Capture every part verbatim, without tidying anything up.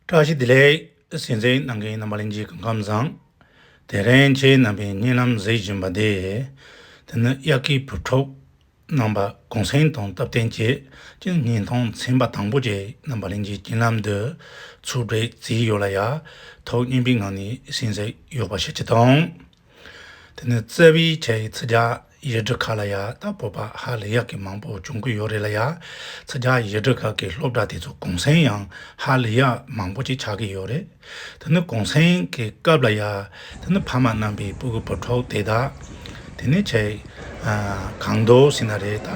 བཀྲ་ཤིས་བདེ་ལེགས། གསན་གཟིགས་གནང་མཁན་རྣམ་པ་ལྷན་རྒྱས་སྐུ་ཁམས་བཟང་། དེ་རིང་ཁྱེད་རྣམ་པའི་སྙན་ལམ་གཟིགས་བཞིན་པ་དེ། དེ་ནི་དབྱར་ཁའི་བུ་ཕྲུག་རྣམ་པ་གུང་སེང་དང་སྟབས་བསྟུན་གྱིས་ཀྱི་བརྙན་ཐུང་ཚན་པ་དང་པོ་བཅས་རྣམ་པ་ལྷན་རྒྱས་སྙན་ལམ་དུ་ཚུར་སྤྲོད་བྱས་ཡོད་ལ་ཡ། ཐུགས་མཉེས་པའི་ངང་ནས་གསན་གཟིགས་ཡོད་པ་ཞུ་རྒྱུ་དང་། དེ་ནི་རྩ་བའི་ཆའི་ཚིག་རྒྱག་ཡིག་འབྲུ་ཁག་ལ་ཡ་ད་བོད་པ་ཧ་ལས་ཡག་གི་མང་པོ་བྱུང་གི་ཡོད་རེད་ལ་ཡ། ཚིག་རྒྱག་ཡིག་འབྲུ་ཁག་གི་སློབ་གྲྭ་དེ་ཚོ་གུང་སེང་ཡང་ཧ་ལས་ཡག་མང་པོ་ཅིག་ཆགས་ཀྱི་ཡོད་རེད། དེ་ནི་གུང་སེང་གི་སྐབས་ལ་ཡ་དེ་ནི་ཕ་མ་རྣམ་པའི་སྤུ་གུ་བུ་ཕྲུག་དེ་དག་དེ་ནི་ཆའི་གང་དུ་ཟེར་ན་རེད། ད་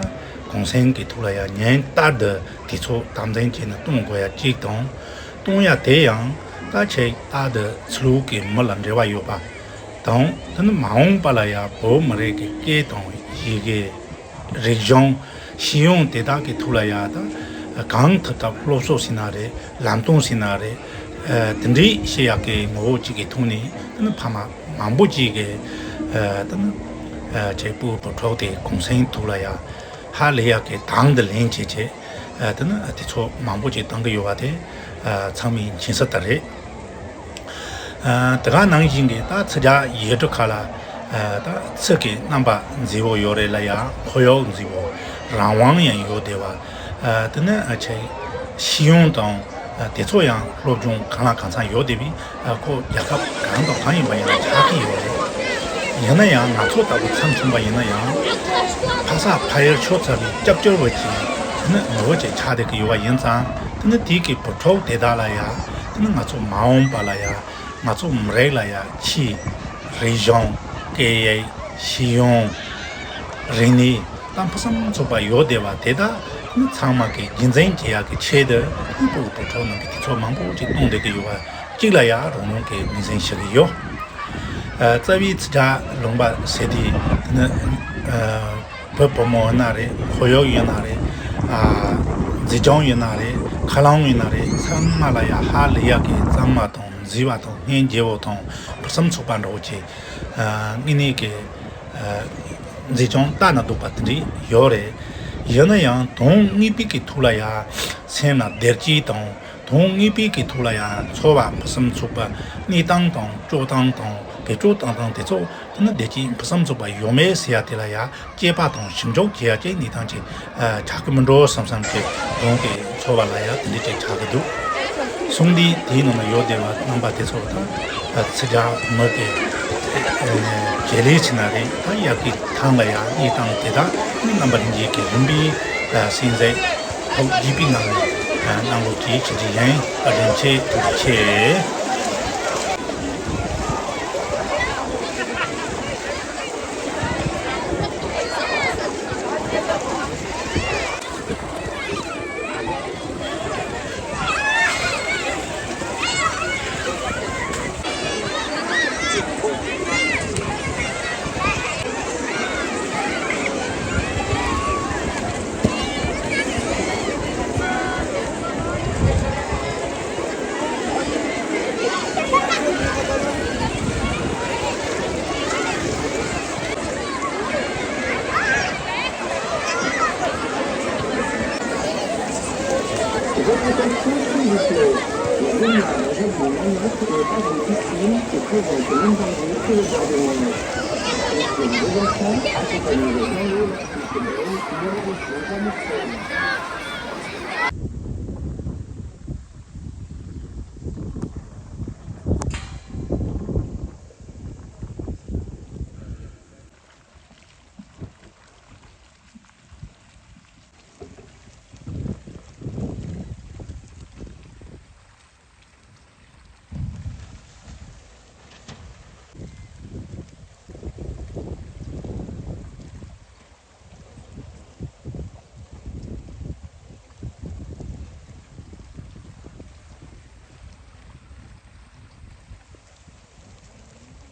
གུང་སེང་གི་ཐོག་ལ་ཡ་ཉིན་ལྟར་དུ་དེ་ཚོ་དམ་འཛིན་བྱས་ནས་གཏོང་དགོས་ཡ་གཅིག་དང་། གཏོང་ཡ་དེ་ཡང་ད་ཆའི་ལྟར་དུ་ཚུར་གི་མི་ལ་འབྲེལ་བ་ཡོད་པ། དང་། དེ་ནི་མ་འོངས་པ་ལ་ཡང་བོད་མི་རིགས་ཀྱི་སྐད་དང་ཡི་གེ། རིག་གཞུང་། ཤེས་ཡོན་དེ་དག་གི་ཐོག་ལ་ཡང་ད་གང་ཐུབ་ཐབས་སློབ་གསོ་ཟེར་ན་རེད། ལམ་སྟོན་ཟེར་ན་རེད། དེ་འདྲའི་བཤད་ཡག་གི་ངོ་བོ་གཅིག་གི་ཐོག་ནས་དེ་ནི་ཕ་མ་མང་པོ་གཅིག་གིས་དེ་ནི་ཆེ་སྤུ་བུ་ཕྲུག་དེ་གུང་སེང་ཐོག་ལ་ཡང་ཧ་ལས་ཡག་གི་དང་དུ་ལེན་བྱེད་ཆེད་དེ་ནི་དེ་ཚོ་མང་པོ་གཅིག་བཏང་གི་ཡོད་པ་དེ་ཚང་མས་མཁྱེན་གསལ་ལྟར་རེད། དེ་ག་ནང་བཞིན་གྱི་ད་ཚིག་རྒྱག་ཡིག་འབྲུ་ཁག་ལ་ད་ཚིག་གི་རྣམ་པ་མཛེས་པོ་ཡོད་རེད་ལ་ཡང་ཁོར་ཡུག་མཛེས་པོ་རང་དབང་ཡང་ཡོད་བསྡད་པ། དེ་ནི་ཆེ་ཤེས་ཡོན་དང་དེ་ཚོ་ཡང་སློབ་སྦྱོང་གང་ལ་གང་འཚམ་ཡོད་བསྡད་པས་ཁོ་རྒྱལ་ཁབ་གང་དང་གང་ཡིན་པ་ཡང་ཆགས་ཀྱི་ཡོད་རེད། ཡིན་ན་ཡང་ང་ཚོ་ལྟ་བུ་མཚམས་མཚུངས་པ་ཡིན་ན་ཡང་ཕ་ས་ཕ་ཡུལ་ཆུ་ཚ་བའི་སྐྱབས་བཅོལ་བ་ཅིག་དེ་ནི་ནུ་བོ་ཅིག་ཆགས་བསྡད་ཀྱི་ཡོད་པ་ཡིན་ཙང་། དེ་ནི་དེའི་གི་བུ་ཕྲུག་དེ་དག་ལ་ཡང་དེ་ནི་ང་ཚོ་མ་འོངས་པ་ལ་ཡང་ང་ཚོ་མི་རིགས་ལ་ཡང་ཆོས། རིག་གཞུང་། སྐད་ཡིག་ཤེས་ཡོན། རིག་གནས་དང་ཕུན་སུམ་ཚོགས་པ་ཡོད་བསྡད་པ་དེ་དག་ནི་ཚང་མ་གི་རྒྱུན་འཛིན་བྱེད་ཡག་གི་ཆེད་དུ་ནི་སྤུ་གུ་བུ་ཕྲུག་རྣམས་ཀྱི་དུས་ཚོད་མང་པོ་ཅིག་གཏོང་བསྡད་ཀྱི་ཡོད་པ་གཅིག་ལ་ཡང་རང་རང་གི་ངོས་འཛིན་ཞུ་གི་ཡོད། རྩ་བའི་ཚིག་རྒྱག་ལུང་པ་ཟེར་དུས་ནི་བོད་བུ་མོ་ཡིན་ན་རེད། ཁོར་ཡུག་ཡིན་ན་རེད། མཛེས་ལྗོངས་ཡིན་ན་རེད། མཁའ་རླུང་ཡིན་ན་རེད། ཚང་མ་ལ་ཡང་ཧ་ལས་ཡག་གི་གཙང་མ་དང་མཛེས་པ་དང་སྙིང་རྗེ་བོ་དང་ཕུན་སུམ་ཚོགས་པ་འདྲ་བོ་ཅིག་དངོས་གནས་ཀྱི་མཛེས་ལྗོངས་ལྟ་ན་སྡུག་པ་དེ་འདྲ་ཡོད་རེད། ཡིན་ན་ཡང་དོན་དངོས་པོའི་གི་ཐོག་ལ་ཡང་སེམས་ལ་བདེ་སྐྱིད་དང་། དོན་དངོས་པོའི་གི་ཐོག་ལ་ཡང་འཚོ་བ་ཕུན་སུམ་ཚོགས་པ། གནས་སྟངས་དང་སྤྱོད་སྟངས་དང་བེད་སྤྱོད་བཏང་སྟངས་དེ་ཚོ་དེ་ནི་བདེ་སྐྱིད་ཕུན་སུམ་ཚོགས་པ་ཡོད་མེད་ཟེར་ཡ་དེ་ལ་ཡང་དཔྱད་པ་དང་ཞིབ་འཇུག་བྱེད་ཡ་ཅིག་གནས་སྟངས་ཅིག་ཆགས་ཀྱི་མི་འགྲོ་བསམ་བསམ་གྱི་རང་གི་འཚོ་བ་ལ་ཡང་དེ་འདྲ་ཅིག་ཆགས་ཀྱི་འདུག་གསུང་འདི་དེའི་ནང་ན་ཡོད་བསྡད་པ་རྣམ་པ་དེ་ཚོ་དང་། ཚིག་རྒྱག་མི་གི་བྱེད་ལས་ཕྱི་ན་རེད། ད་ཡག་གི་ཐང་ལ་ཡང་གནས་སྟངས་དེ་དག་ནི་རྣམ་པ་ལྷན་རྒྱས་ཀྱི་རིམ་པས་གསན་གཟིགས་ཐུགས་དགྱེས་པའི་ངང་ནས་གནང་རོགས་གྱིས་ཞུ་རྒྱུ་ཡིན། བཀའ་དྲིན་ཆེ། ཐུགས་རྗེ་ཆེ།